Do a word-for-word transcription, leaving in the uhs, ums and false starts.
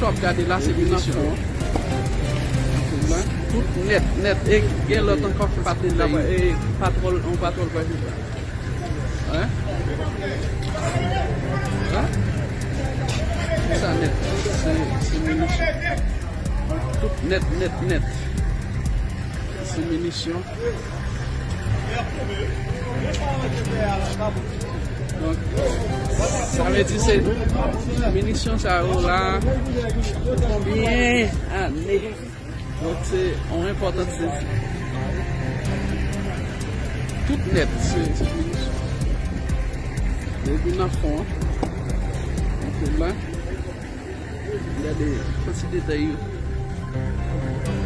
W ap gade la, se minisyon. Tout nèt, nèt. E gen lòt ankò, pa t la, e patwòl, yon patwòl pa vin la. Hein? Hein? Sa nèt. Se, se minisyon. Tout nèt, nèt, nèt. Se minisyon. Donk, sa vle di se minisyon sa yo la pou konbyen ane? Donk, se yon enpòtans sezi. Tout nèt, se, se minisyon. Depi nan fon an, anpil la. Gade, fon ti detay yo.